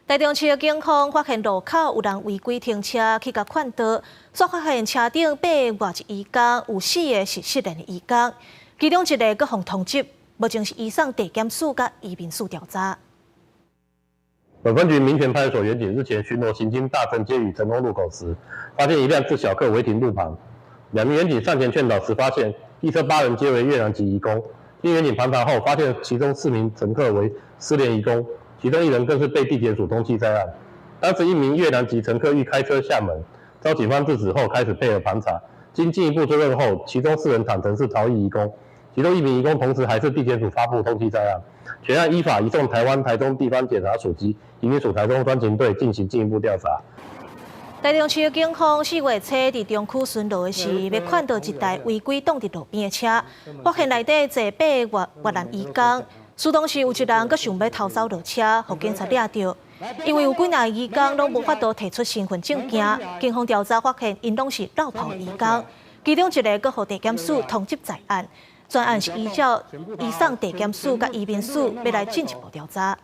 台中市的警方發現路口有人違規停車去共勸導，煞發現車頂八個外籍移工，有四個是失聯的移工，其中一個閣予通緝，目前是移送地檢署佮移民署調查。本分局民權派出所員警日前巡邏行經大成街與成功路口時，發現一輛自小客違停路旁，兩名員警上前勸導時，發現一車八人皆為越南籍移工。經員警盤查後，發現其中四名乘客為失聯移工。其中一人更是被地檢署通緝在案。當時一名越南籍乘客欲開車下門，遭警方制止後開始配合盤查。經進一步追問後，其中四人坦承是逃逸移工，其中一名移工同時還是地檢署發布通緝在案。全案依法移送台灣台中地方檢察署及移民署台中專勤隊進行進一步調查。台中市警方4月初佇中區巡邏時，欲勸導一台違規擋佇路邊的車，發現內底坐八個越南移工。事當時有一人閣想欲偷走落車，予警察掠著。因為有幾若移工攏無法度提出身份證件，警方調查發現𪜶攏是落跑移工，其中一個閣予地檢署通緝在案。全案是依照移送地檢署佮移民署欲來進一步調查。